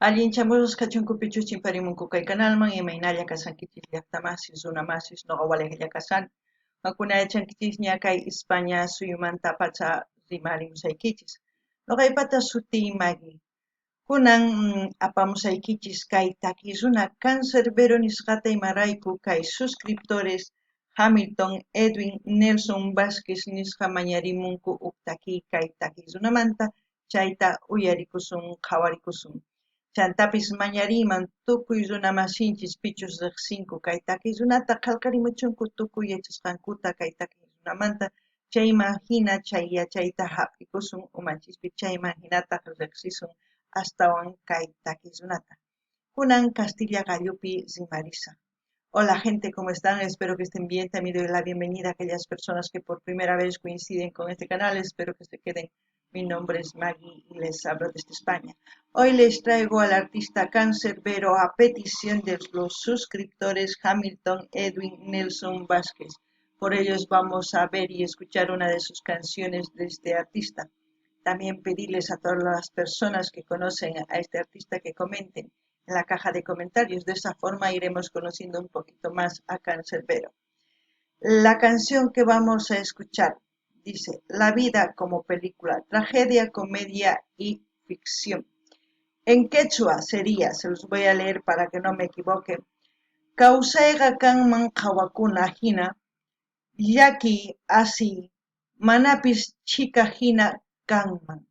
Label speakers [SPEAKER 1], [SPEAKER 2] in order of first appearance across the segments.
[SPEAKER 1] Allinchamusqa chunkupichus chimparimunku kay kanalman, imaynalla kashankichis llaqtamasis, runamasis, noqa walejlla kashan. Qankuna yachankichisña kay España suyumanta pacha rimarimusaykichis. Noqaypata sutiy Maggie. Kunan apamusaykichis kay takiy runa Canserbero nisqata imarayku kay suscriptores Hamilton, Edwin, Nelson Vázquez nisqa mañarimunku uj takiy kay takiy runamanta chayta uyarikusun qhawarikusun. Chantapis mañariyman tukuy runamasinchis pichus riqsinku kay takiy runata qhalqarimuchunku tukuy yachasqankuta kay takiy runamanta chayman hina chay yachayta hap'ikusun umanchispi chayman hinataq riqsisun astawan kay takiy runata. Kunan Castilla qallupi rimarisaq. Hola gente, ¿cómo están? Espero que estén bien. También doy la bienvenida a aquellas personas que por primera vez coinciden con este canal. Espero que se queden. Mi nombre es Maggie y les hablo desde España. Hoy les traigo al artista Canserbero a petición de los suscriptores Hamilton Edwin Nelson Vázquez. Por ellos vamos a ver y escuchar una de sus canciones de este artista. También pedirles a todas las personas que conocen a este artista que comenten en la caja de comentarios. De esa forma iremos conociendo un poquito más a Canserbero. La canción que vamos a escuchar dice La vida como película, tragedia, comedia y ficción. En quechua sería, se los voy a leer para que no me equivoque, Kawsayqa kanman qhawakuna hina, llakiy asiy, manapis chhika hina kanman.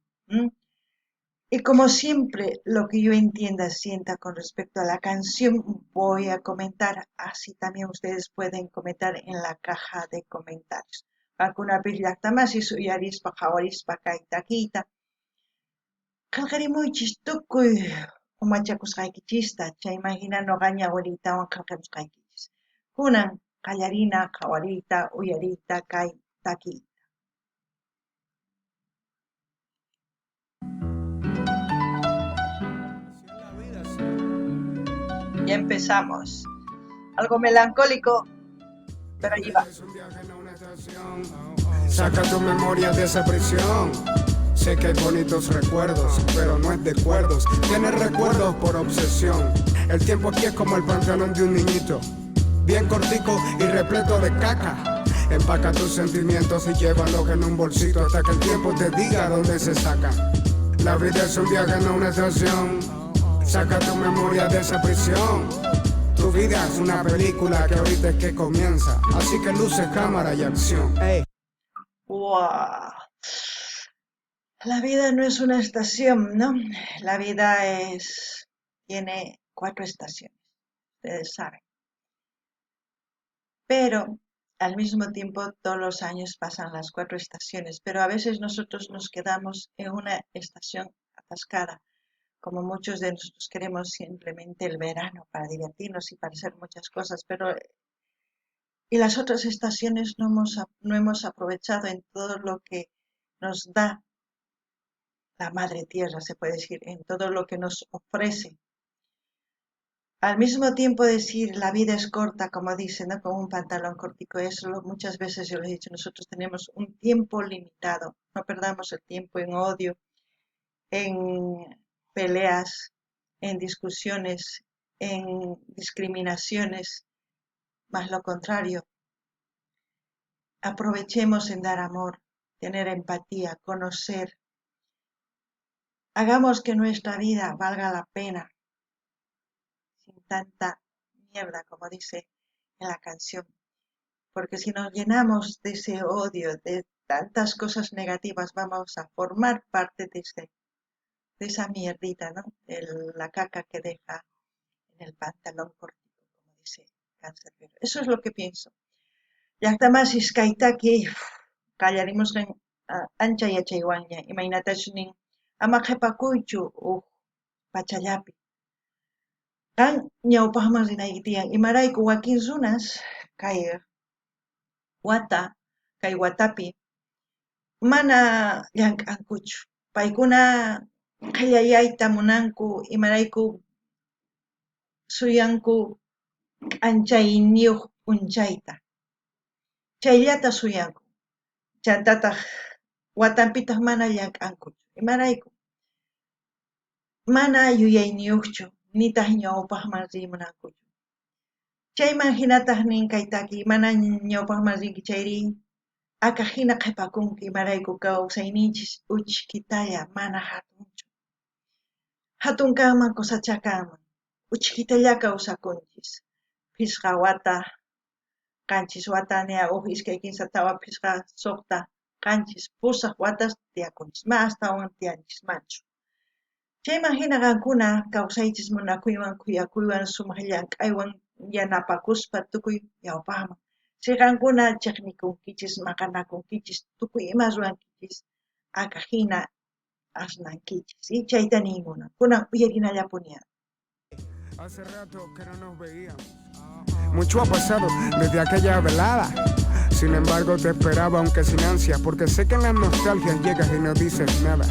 [SPEAKER 1] Y como siempre, lo que yo entienda, sienta con respecto a la canción, voy a comentar. Así también ustedes pueden comentar en la caja de comentarios. Qankunapis llaqtamasis uyarispa qhawarispa kay takiyta qillqarimuychis tukuy umachakusqaykichista chayman hina noqaña abueliytawan qillqamusqaykichis. Kunan qallarina qhawariyta uyariyta kay takiyta. Ya empezamos. Algo melancólico, pero allí va.
[SPEAKER 2] Saca tu memoria de esa prisión. Sé que hay bonitos recuerdos, pero no es de cuerdos. Tienes recuerdos por obsesión. El tiempo aquí es como el pantalón de un niñito, bien cortico y repleto de caca. Empaca tus sentimientos y llévalos en un bolsito hasta que el tiempo te diga dónde se saca. La vida es un viaje, no una estación. Saca tu memoria de esa prisión. Tu vida es una película que ahorita es que comienza. Así que luces, cámara y acción.
[SPEAKER 1] Hey. Wow. La vida no es una estación, ¿no? La vida tiene 4 estaciones, ustedes saben. Pero al mismo tiempo todos los años pasan las 4 estaciones, pero a veces nosotros nos quedamos en una estación atascada, como muchos de nosotros queremos simplemente el verano para divertirnos y para hacer muchas cosas, pero y las otras estaciones no hemos aprovechado en todo lo que nos da la Madre Tierra, se puede decir, en todo lo que nos ofrece. Al mismo tiempo decir la vida es corta, como dicen, ¿no? Como un pantalón cortico, eso muchas veces yo les he dicho, nosotros tenemos un tiempo limitado, no perdamos el tiempo en odio, en peleas, en discusiones, en discriminaciones, más lo contrario. Aprovechemos en dar amor, tener empatía, conocer. Hagamos que nuestra vida valga la pena, sin tanta mierda, como dice en la canción. Porque si nos llenamos de ese odio, de tantas cosas negativas, vamos a formar parte de esa mierdita, ¿no? De la caca que deja en el pantalón cortico, como dice Canserbero. Eso es lo que pienso. Llaqtamasis kaytaki qallarimusqan ancha yachaywanña, imaynatachus nin, ama qhipakuychu uj pachallapi. Qan ñawpaqman rinayki tiyan, imarayku wakin runas kay wata, kay watapi mana llank'ankuchu. Paykuna qhillayayta munanku, imarayku suyanku k'anchayniyuq p'unchayta. Chayllata suyanku. Chantataq watanpitaq mana llank'ankuchu. Imarayku? Mana yuyayniyojchu, nitaj ñawpajman riy munankuchu. Chayman jinataj nin kay takiy, mana ñawpajman rinki chayrí, aka jina qhepakunki, imarayku kawsayninchis uchkitalla, mana jatunchu. Jatun kanman, cosachá kanman, uchkitalla kawsakunchis. Phisqa wata, qanchis wata, nia uj, iskay, kinsa, tawa, phisqa, suqta, qanchis, pusaj watas tiyakunchis, ma astawan tiyanchismanchu. Chayman jina qankuna kawsaychis munakuywan, khuyakuywan, sumaj llank'aywan yanapakuspa tukuy ñawpajman. Si qankuna chejnikunkichis, maqanakunkichis, tukuy ima ruwankichis, aka jina asnankichis. Y chayta niy munan. Kunan uyarinallapuni.
[SPEAKER 2] Hace rato que no nos veíamos. Mucho ha pasado desde aquella velada. Sin embargo, te esperaba, aunque sin ansia, porque sé que en las nostalgias llegas y no dices nada.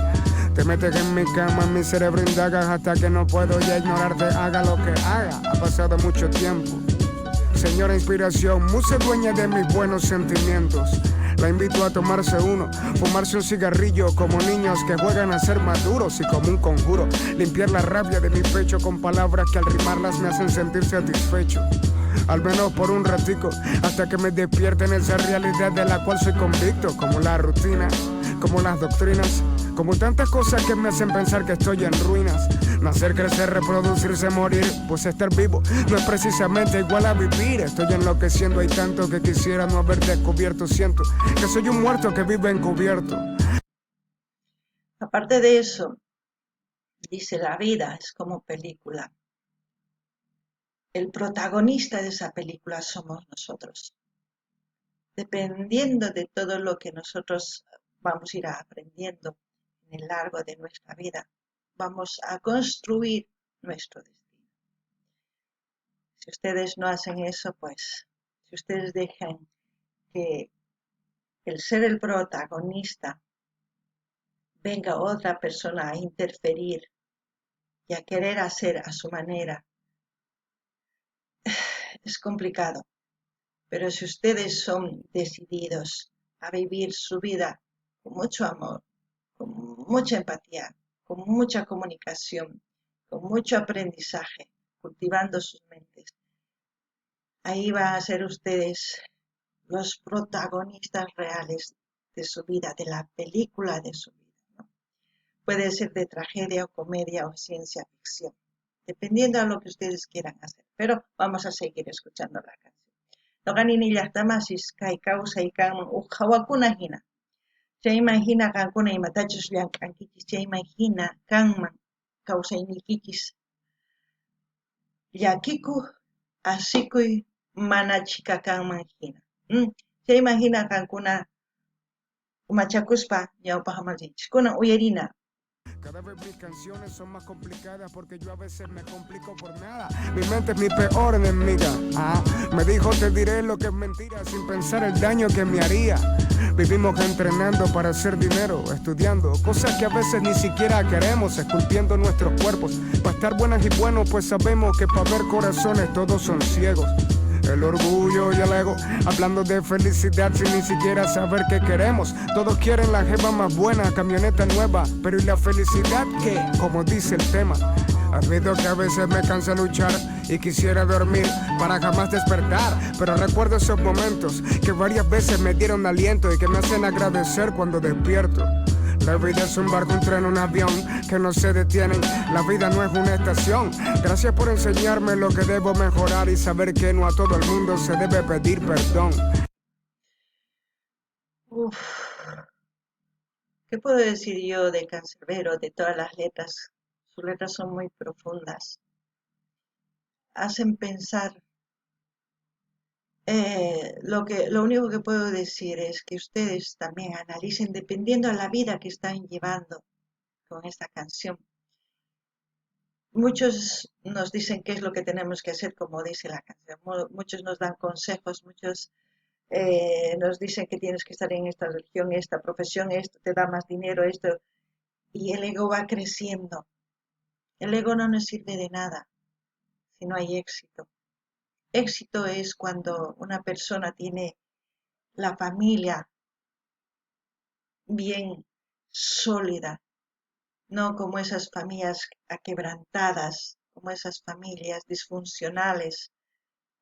[SPEAKER 2] Te metes en mi cama, en mi cerebro indagas hasta que no puedo ya ignorarte, haga lo que haga. Ha pasado mucho tiempo. Señora inspiración, musa dueña de mis buenos sentimientos. La invito a tomarse uno, fumarse un cigarrillo como niños que juegan a ser maduros y como un conjuro, limpiar la rabia de mi pecho con palabras que al rimarlas me hacen sentir satisfecho. Al menos por un ratico, hasta que me despierte en esa realidad de la cual soy convicto, como la rutina, como las doctrinas, como tantas cosas que me hacen pensar que estoy en ruinas. Nacer, crecer, reproducirse, morir, pues estar vivo no es precisamente igual a vivir. Estoy enloqueciendo, hay tanto que quisiera no haber descubierto. Siento que soy un muerto que vive encubierto.
[SPEAKER 1] Aparte de eso, dice, la vida es como película. El protagonista de esa película somos nosotros. Dependiendo de todo lo que nosotros vamos a ir aprendiendo en el largo de nuestra vida, vamos a construir nuestro destino. Si ustedes no hacen eso, pues, si ustedes dejan que el ser el protagonista venga otra persona a interferir y a querer hacer a su manera, es complicado. Pero si ustedes son decididos a vivir su vida con mucho amor, con mucha empatía, con mucha comunicación, con mucho aprendizaje, cultivando sus mentes, ahí van a ser ustedes los protagonistas reales de su vida, de la película de su vida, ¿no? Puede ser de tragedia o comedia o ciencia ficción, dependiendo de lo que ustedes quieran hacer. Pero vamos a seguir escuchando la canción. Noqa nini llaqtamasis kay kawsay kanman uj qhawakuna hina. Chayman hina qankuna imatachus llank'ankichis, chayman hina kanman kawsayniykichis. Llakikuy, asikuy mana chhika kanman hina. Chayman hina qankuna umachakuspa ñawpaqman rinchis. Kunan uyarina.
[SPEAKER 2] Cada vez mis canciones son más complicadas porque yo a veces me complico por nada. Mi mente es mi peor enemiga. Ah, me dijo te diré lo que es mentira sin pensar el daño que me haría. Vivimos entrenando para hacer dinero, estudiando cosas que a veces ni siquiera queremos, esculpiendo nuestros cuerpos. Pa' estar buenas y buenos, pues sabemos que pa' ver corazones todos son ciegos. El orgullo y el ego, hablando de felicidad sin ni siquiera saber qué queremos. Todos quieren la jeva más buena, camioneta nueva, pero ¿y la felicidad qué? Como dice el tema. Admito que a veces me cansa luchar y quisiera dormir para jamás despertar, pero recuerdo esos momentos que varias veces me dieron aliento y que me hacen agradecer cuando despierto. La vida es un barco, un tren, un avión que no se detienen. La vida no es una estación. Gracias por enseñarme lo que debo mejorar y saber que no a todo el mundo se debe pedir perdón.
[SPEAKER 1] Uf. ¿Qué puedo decir yo de Canserbero, de todas las letras? Sus letras son muy profundas. Hacen pensar. Lo único que puedo decir es que ustedes también analicen, dependiendo de la vida que están llevando con esta canción. Muchos nos dicen qué es lo que tenemos que hacer, como dice la canción. Muchos nos dan consejos, muchos nos dicen que tienes que estar en esta religión, esta profesión, esto te da más dinero, esto. Y el ego va creciendo. El ego no nos sirve de nada si no hay éxito. Éxito es cuando una persona tiene la familia bien sólida, No como esas familias aquebrantadas, como esas familias disfuncionales.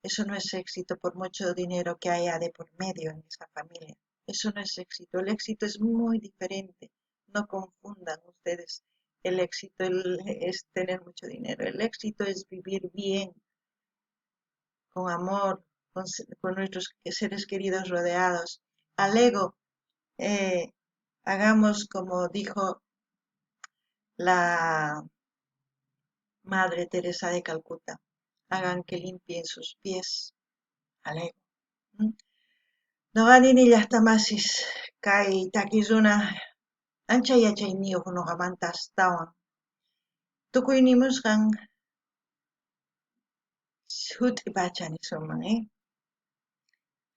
[SPEAKER 1] Eso no es éxito por mucho dinero que haya de por medio en esa familia. Eso no es éxito. El éxito es muy diferente. No confundan ustedes. El éxito es tener mucho dinero. El éxito es vivir bien, con amor, con nuestros seres queridos rodeados. Al ego, hagamos como dijo la Madre Teresa de Calcuta, hagan que limpien sus pies al ego. Noqa nini llaqtamasis kay taki runa ancha yachayniyuq noqamanta astawan. Tukuy nimusqan sut'i pacha nisunman,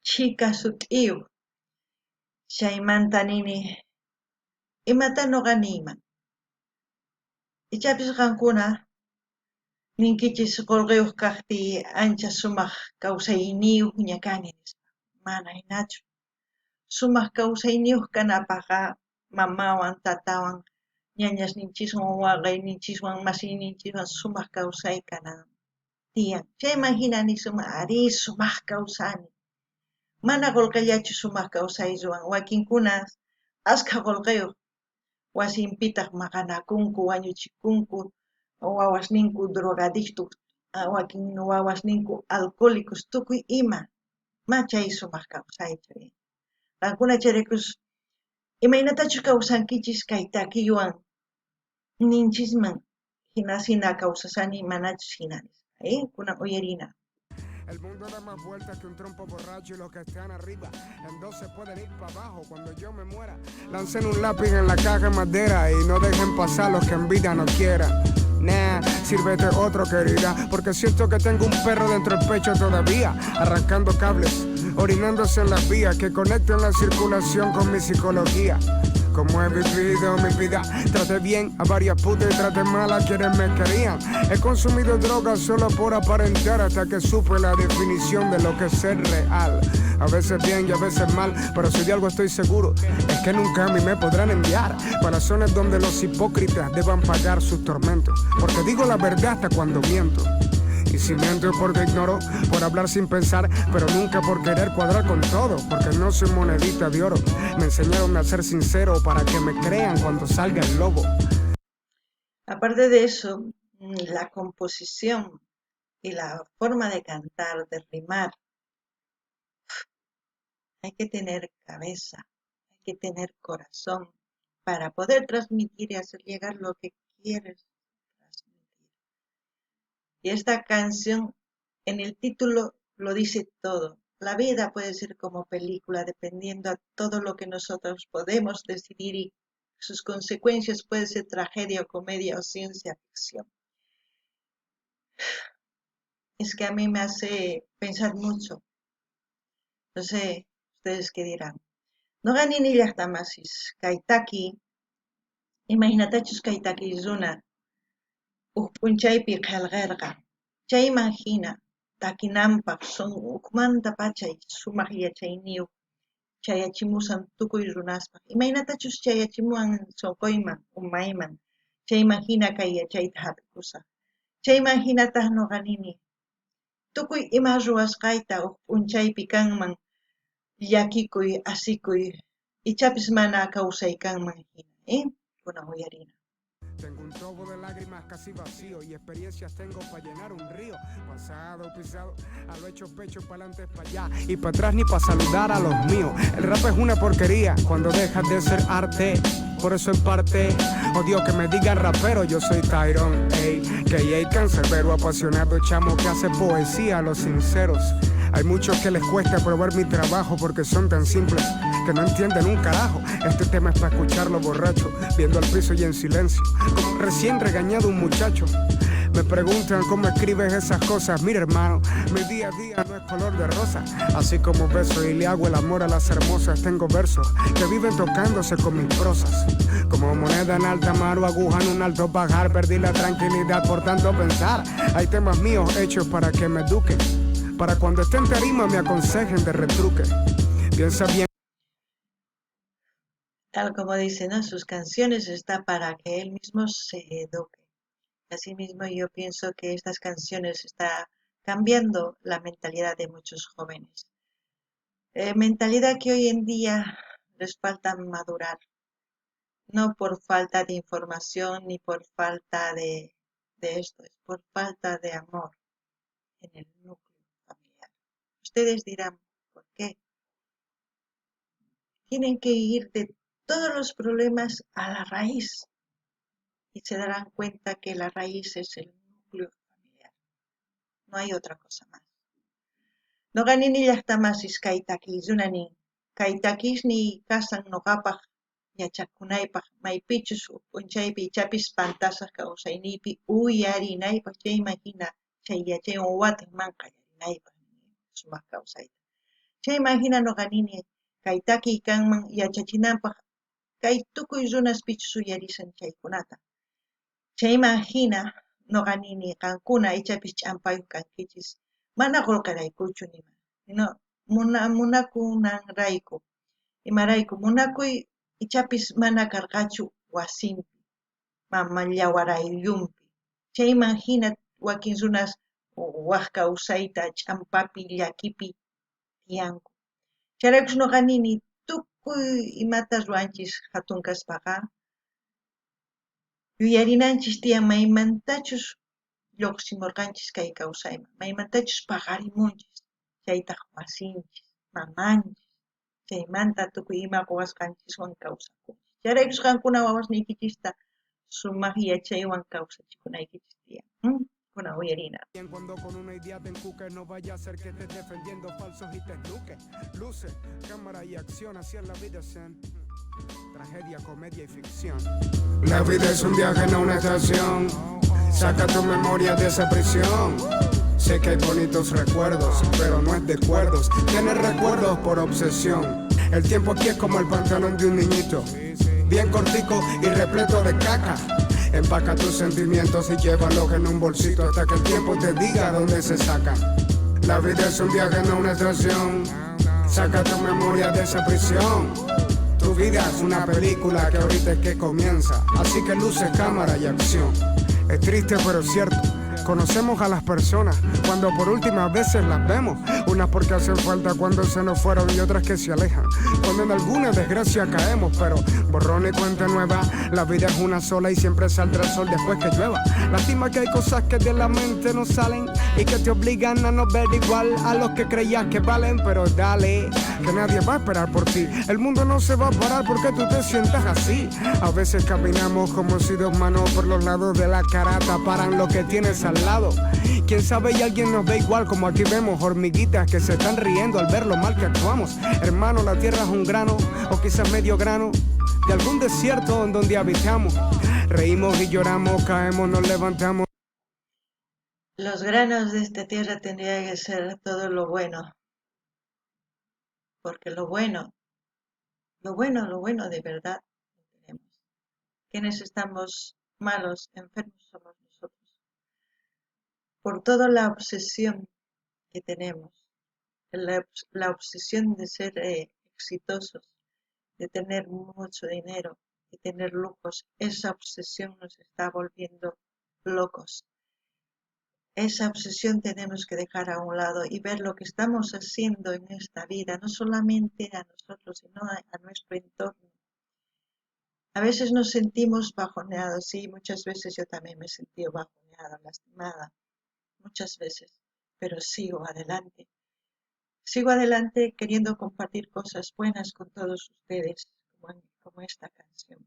[SPEAKER 1] Chhika sut'iyuq. Chaymanta nini, imata noqa niyman. Ichapis qankuna ninkichis qolqeyuq kaqtiy ancha sumaq kawsayniyuqña kani nispa. Mana hinachu. Sumaq kawsayniyuq kanapaqqa mamawan, tatawan, ñañasninchiswan, wawqeyninchiswan, masiyninchiswan sumaq kawsay kanan tiyan. Chayman hina nisunman, arí, sumaq kawsani. Mana qolqellachu sumaq kawsay ruwan. Wakinkuna askha qolqeyuq wasinpitaq maqanakunku, wañuchikunku, wawasninku drogadictos, wakin wawasninku alcohólicos, tukuy ima. Ma chay sumaq kawsaychu. Qankuna chayraykus imaynatachus kawsankichis kay takiywan ninchisman hina kawsasani manachus hina nispa, Kunan uyarina.
[SPEAKER 2] El mundo da más vueltas que un trompo borracho y los que están arriba en dos se pueden ir para abajo cuando yo me muera. Lancen un lápiz en la caja de madera y no dejen pasar los que en vida no quieran. Nah, sírvete otro, querida, porque siento que tengo un perro dentro del pecho todavía, arrancando cables, orinándose en las vías que conectan la circulación con mi psicología. Como he vivido mi vida, traté bien a varias putas y traté mal a quienes me querían. He consumido drogas solo por aparentar hasta que supe la definición de lo que es ser real. A veces bien y a veces mal, pero si de algo estoy seguro, es que nunca a mí me podrán enviar para zonas donde los hipócritas deban pagar sus tormentos. Porque digo la verdad hasta cuando miento. Y si miento es porque ignoro, por hablar sin pensar, pero nunca por querer cuadrar con todo, porque no soy monedita de oro. Me enseñaron a ser sincero para que me crean cuando salga el lobo.
[SPEAKER 1] Aparte de eso, la composición y la forma de cantar, de rimar, hay que tener cabeza, hay que tener corazón para poder transmitir y hacer llegar lo que quieres transmitir. Y esta canción, en el título, lo dice todo. La vida puede ser como película, dependiendo a todo lo que nosotros podemos decidir y sus consecuencias pueden ser tragedia o comedia o ciencia ficción. Es que a mí me hace pensar mucho. No sé, ustedes qué dirán. Noqa nini llaqtamasis kay taki, imaynatachus kay taki runa uj p'unchaypi qhelqerqa. Chayman hina takinanpaq ukhmantapacha sumaq yachayniyuq chayachimusan tukuy runaspaq. Imaynatachus chayachimuwan sunquyman, umayman, chayman hina kay yachayta hap'ikusaq. Chayman hinataq noqa nini, tukuy ima ruwasqayta uj p'unchaypi kanman llakikuy, asikuy, ichapis mana kawsay kanman hina, Kunan uyarina.
[SPEAKER 2] Tengo un tobo de lágrimas casi vacío y experiencias tengo pa' llenar un río. Pasado, pisado, a lo hecho pecho, pa'lante, pa' allá y pa' atrás ni pa' saludar a los míos. El rap es una porquería cuando deja de ser arte. Por eso en parte odio que me digan rapero. Yo soy Tyron, ey, K.A. Cancerbero, apasionado chamo que hace poesía a los sinceros. Hay muchos que les cuesta probar mi trabajo porque son tan simples que no entienden un carajo. Este tema es pa' escucharlo borracho, viendo al piso y en silencio, como recién regañado un muchacho. Me preguntan cómo escribes esas cosas. Mira, hermano, mi día a día no es color de rosa. Así como beso y le hago el amor a las hermosas, tengo versos que viven tocándose con mis prosas. Como moneda en alta mar o aguja en un alto pajar, perdí la tranquilidad por tanto pensar. Hay temas míos hechos para que me eduquen, para cuando esté en tarima me aconsejen de retruque. Piensa bien.
[SPEAKER 1] Tal como dice, ¿no? Sus canciones está para que él mismo se eduque. Asimismo, yo pienso que estas canciones está cambiando la mentalidad de muchos jóvenes. Mentalidad que hoy en día les falta madurar. No por falta de información ni por falta de esto, es por falta de amor en el núcleo familiar. Ustedes dirán, ¿por qué? Tienen que ir de todos los problemas a la raíz y se darán cuenta que la raíz es el núcleo familiar. No hay otra cosa más. Noqa nini llaqtamasis kay takiy runani, kay takisniy kasan noqapaj yachakunaypaj maypichus uj p'unchaypi ichapis pantasaj kawsayniypi uyarinaypaj chayman hina chay yachaywan watinman qallarinaypaj sumaq kawsayta. Chayman hina noqa nini kay takiy kanman yachachinanpaj kay tukuy runas pichus uyarishan chaykunata. Chayman hina noqa nini qankuna ichapis ch'ampayuq kankichis mana qullqiraykuchu nima, no munakunanrayku. Imarayku munakuy ichapis mana karqachu wasinpi, mama llawaraylumpi. Chayman hina wakin runas waj kawsayta ch'ampapi llakipi tiyanku. Chayraykus noqa nini tukuy imata ruwanchis hatun kaspaqa yuyarinanchis tiyan maymantachus lluqsimurqanchis kay kawsayman, maymantachus paqarimunchis, chaytaq wasinchis, mamanchis, chaymanta tukuy ima quwasqanchiswan kawsakunchis. Chayraykus qankuna wawasniykichista sumaq yachaywan kawsachikunaykichis tiyan. Kuna uyarina.
[SPEAKER 2] Cuando con una idea te encuques, no vaya a ser que estés defendiendo falsos y te eduques. Luces, cámara y acción, así es la vida, Zen. Tragedia, comedia y ficción. La vida es un viaje, no una estación. Saca tu memoria de esa prisión. Sé que hay bonitos recuerdos, pero no es de cuerdos. Tener recuerdos por obsesión. El tiempo aquí es como el pantalón de un niñito, bien cortico y repleto de caca. Empaca tus sentimientos y llévalos en un bolsito hasta que el tiempo te diga dónde se saca. La vida es un viaje, no una estación. Saca tu memoria de esa prisión. Tu vida es una película que ahorita es que comienza. Así que luces, cámara y acción. Es triste pero cierto. Conocemos a las personas cuando por última vez las vemos. Unas porque hacen falta cuando se nos fueron y otras que se alejan cuando en alguna desgracia caemos. Pero borrón y cuenta nueva, la vida es una sola y siempre saldrá el sol después que llueva. Lástima que hay cosas que de la mente no salen y que te obligan a no ver igual a los que creías que valen. Pero dale, que nadie va a esperar por ti. El mundo no se va a parar porque tú te sientas así. A veces caminamos como si dos manos por los lados de la cara taparan lo que tienes al lado. Quién sabe y alguien nos ve igual como aquí vemos hormiguitas que se están riendo al ver lo mal que actuamos. Hermano, la tierra es un grano o quizás medio grano de algún desierto en donde habitamos. Reímos y lloramos, caemos, nos levantamos.
[SPEAKER 1] Los granos de esta tierra tendría que ser todo lo bueno, porque lo bueno, lo bueno, lo bueno de verdad lo tenemos. Quienes estamos malos, enfermos, somos nosotros. Por toda la obsesión que tenemos, la obsesión de ser exitosos, de tener mucho dinero, de tener lujos, esa obsesión nos está volviendo locos. Esa obsesión tenemos que dejar a un lado y ver lo que estamos haciendo en esta vida, no solamente a nosotros, sino a nuestro entorno. A veces nos sentimos bajoneados, sí, muchas veces yo también me he sentido bajoneada, lastimada, muchas veces, pero sigo adelante. Sigo adelante queriendo compartir cosas buenas con todos ustedes, como esta canción.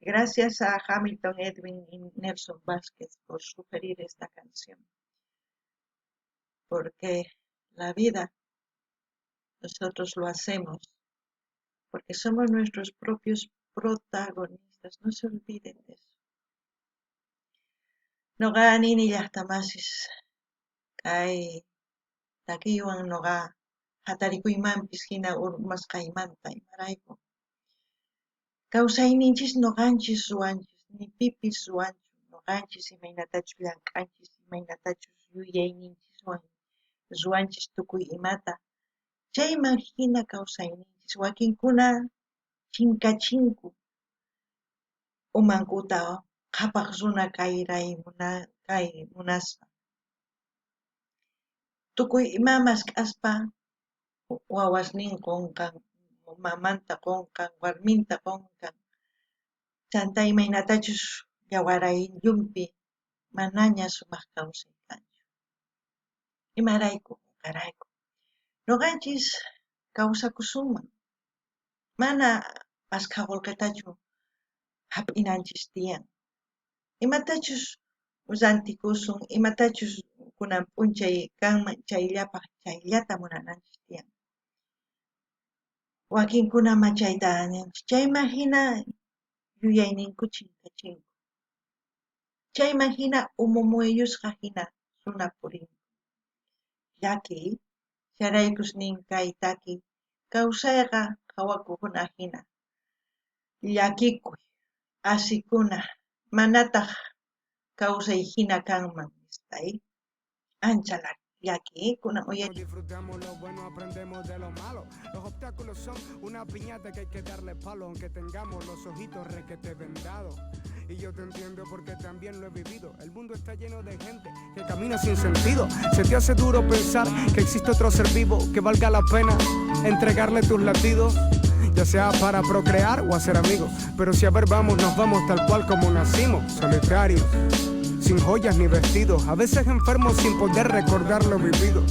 [SPEAKER 1] Gracias a Hamilton Edwin y Nelson Vázquez por sugerir esta canción, porque la vida nosotros lo hacemos, porque somos nuestros propios protagonistas, no se olviden de eso. Noqa nini llaqtamasis kay takiywan noqa hatarikuymanpis hina urmasqaymanta imarayku. Kawsayninchis noqanchis ruwanchis, ni pipis ruwanchu, noqanchis imaynatachus llank'anchis, imaynatachus yuyayninchiswan ruwanchis tukuy imata. Chayman hina kawsayninchis, wakinkuna Chinkachinku umankuta qhapaj runa kay munaspa. Tukuy ima mask'aspa wawasnin qonqan, mamanta qonqan, warminta qonqan. Chanta imaynatachus yawarayllunpi manaña sumaq kawsay kanchu. Imarayku qolqerayku. Noqanchis kawsakusunman. Mana askha qolqetachu hap'inanchis tiyan. Imatachus rantikusun, imatachus kunan p'unchay kanman chayllapaj chayllata munananchis tiyan. Wakinkuna machayta ninchis, chayman hina yuyayninku chinkachinku. Chayman hina umumuyusqa hina runa purinku. Llakiy, chayraykus nin kay taki, kawsayqa qhawakukuna hina. Llakikuy, asikuna, manataj kawsay hina kanman nispa. Ancha llaki, kunan uyari.
[SPEAKER 2] Disfrutamos lo bueno, aprendemos de lo malo. Los obstáculos son una piñata que hay que darle palo, aunque tengamos los ojitos requete vendados. Y yo te entiendo porque también lo he vivido. El mundo está lleno de gente que camina sin sentido. Se te hace duro pensar que existe otro ser vivo que valga la pena entregarle tus latidos, ya sea para procrear o hacer amigos. Pero si a ver vamos, nos vamos tal cual como nacimos, solitarios, sin joyas ni vestidos, a veces enfermos sin poder recordar lo vivido.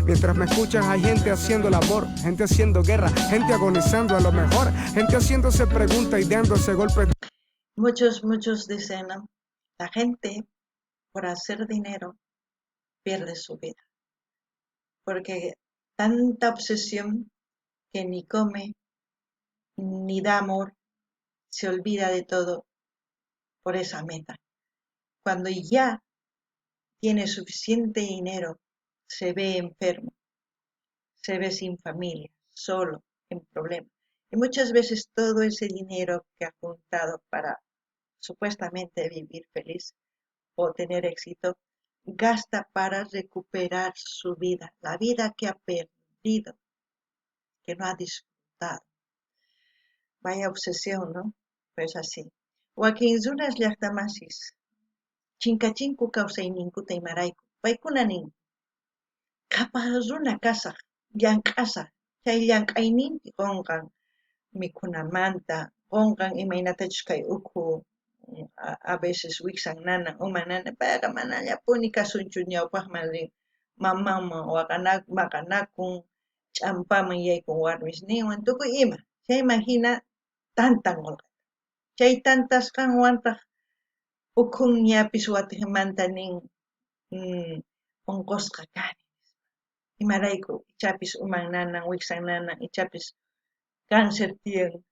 [SPEAKER 2] Mientras me escuchas hay gente haciendo labor, gente haciendo guerra, gente agonizando a lo mejor, gente haciéndose preguntas y dándose golpes.
[SPEAKER 1] Muchos, muchos dicen, ¿no? La gente, por hacer dinero, pierde su vida. Porque tanta obsesión que ni come, ni da amor, se olvida de todo por esa meta. Cuando ya tiene suficiente dinero, se ve enfermo, se ve sin familia, solo, en problemas. Y muchas veces todo ese dinero que ha juntado para supuestamente vivir feliz o tener éxito, gasta para recuperar su vida, la vida que ha perdido, que no ha disfrutado. Vaya obsesión, ¿no? Pues así. Wakin runas llaqtamasis, chinkachinku kawsayninkuta imarayku, paykuna nin, qhapaq runa kasaq, llank'asaq, chay llank'ayninpi qonqan mikhunamanta, qonqan imaynatachus kay ukhu a veces wiksan nana, uma nana, payqa manallapuni kasunchu ñawpaqman rin, mamanman maqanakun, ch'ampaman yaykun warmisninwan, tukuy ima. Chayman hina tantan qolqeta. Chay tantasqanwantaq ukhunñapis watiqmanta nin unqusqa kani. Imarayku ichapis uman nanan, wiksan nanan, ichapis cáncer tiyan,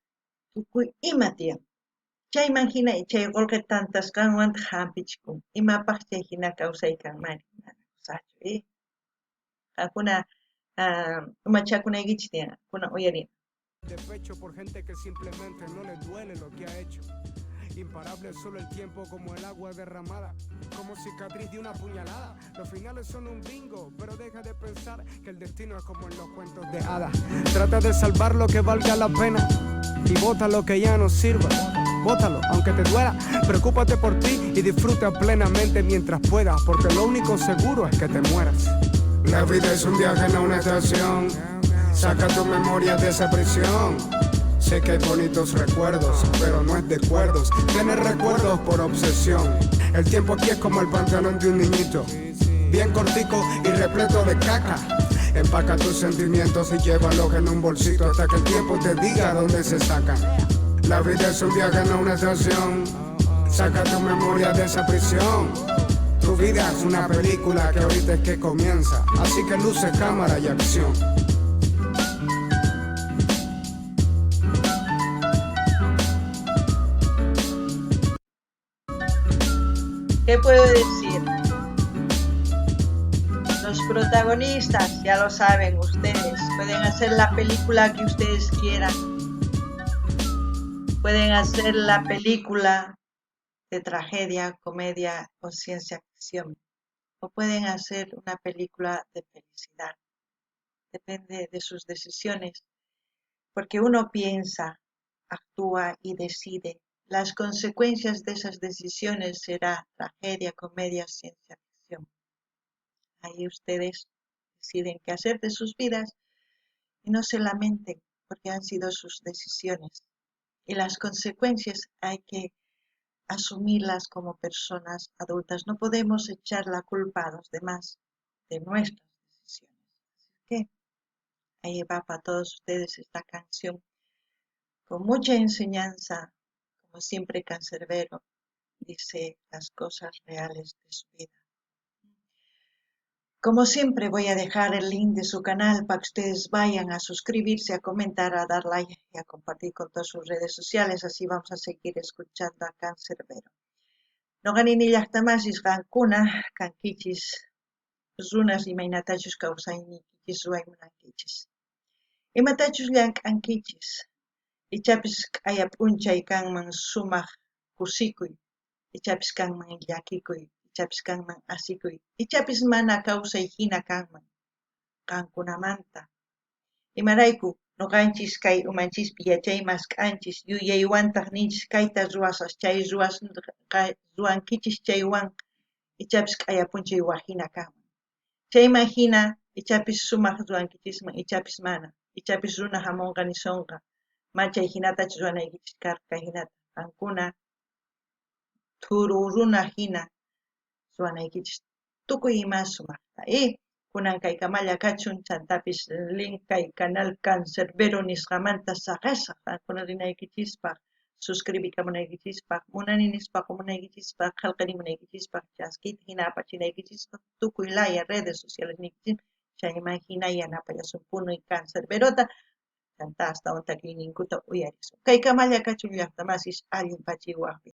[SPEAKER 1] tukuy ima tiyan. Chayman hina chay qolqe tantasqanwantaq hampichikun. Imapaq chay hina kawsay kanmari, mana kusachu, Qankuna umachakunaykichis tiyan, kunan uyarina.
[SPEAKER 2] De pecho por gente que simplemente no le duele lo que ha hecho. Imparable solo el tiempo como el agua derramada, como cicatriz de una puñalada. Los finales son un bingo, pero deja de pensar que el destino es como en los cuentos de hadas. Trata de salvar lo que valga la pena y bota lo que ya no sirva. Bótalo, aunque te duela. Preocúpate por ti y disfruta plenamente mientras puedas, porque lo único seguro es que te mueras. La vida es un viaje, no una estación. Saca tu memoria de esa prisión. Sé que hay bonitos recuerdos, pero no es de cuerdos tener recuerdos por obsesión. El tiempo aquí es como el pantalón de un niñito, bien cortico y repleto de caca. Empaca tus sentimientos y llévalos en un bolsito hasta que el tiempo te diga dónde se sacan. La vida es un viaje, no una estación. Saca tu memoria de esa prisión. Tu vida es una película que ahorita es que comienza. Así que luces, cámara y acción.
[SPEAKER 1] ¿Qué puedo decir? Los protagonistas, ya lo saben ustedes, pueden hacer la película que ustedes quieran. Pueden hacer la película de tragedia, comedia o ciencia ficción. O pueden hacer una película de felicidad. Depende de sus decisiones. Porque uno piensa, Actúa y decide. Las consecuencias de esas decisiones será tragedia, comedia, ciencia ficción. Ahí ustedes deciden qué hacer de sus vidas y no se lamenten porque han sido sus decisiones. Y las consecuencias hay que asumirlas como personas adultas. No podemos echar la culpa a los demás de nuestras decisiones. Así que ahí va para todos ustedes esta canción con mucha enseñanza, como siempre Canserbero dice las cosas reales de su vida. Como siempre voy a dejar el link de su canal para que ustedes vayan a suscribirse, a comentar, a dar like y a compartir con todas sus redes sociales. Así vamos a seguir escuchando a Canserbero. Noqa nini llaqtamasis qankuna kankichis runas imaynatachus kawsayniykichis ruway munankichis. Imatachus llank'ankichis. Ichapis q'aya p'unchay kanman sumaq kusikuy, ichapis kanman llakikuy, ichapis kanman asikuy, ichapis mana kawsay hina kanman qankunamanta. Imarayku noqanchis kay umanchispi yachay mask'anchis, yuyaywantaq ninchis kayta ruwasaq, chay ruwankichis chaywan ichapis q'aya p'unchay waj hina kanman. Chayman hina ichapis sumaq ruwankichisman, ichapis mana, ichapis runa hamunqa nisonqa, ma chay hinatachu ruwanaykichis karqa hinata, qankuna thuru runa hina ruwanaykichis tukuy ima sumaqta. Kunan kaykamalla kachun, chantapis link kay canal Canserbero nisqamanta saqesaq qankuna rinaykichispaq, suscribikamunaykichispaq, munani nispa qomunaykichispaq, qhelqerimunaykichispaq, chaskita hina apachinaykichispaq, tukuy laya redes sociales niykichis, chayman hina yanapallasunpuni Canserberota, chanta astawan takiyninkuta uyarisun. Kaykamalla kachun llaqtamasis allin pachiwaqpi.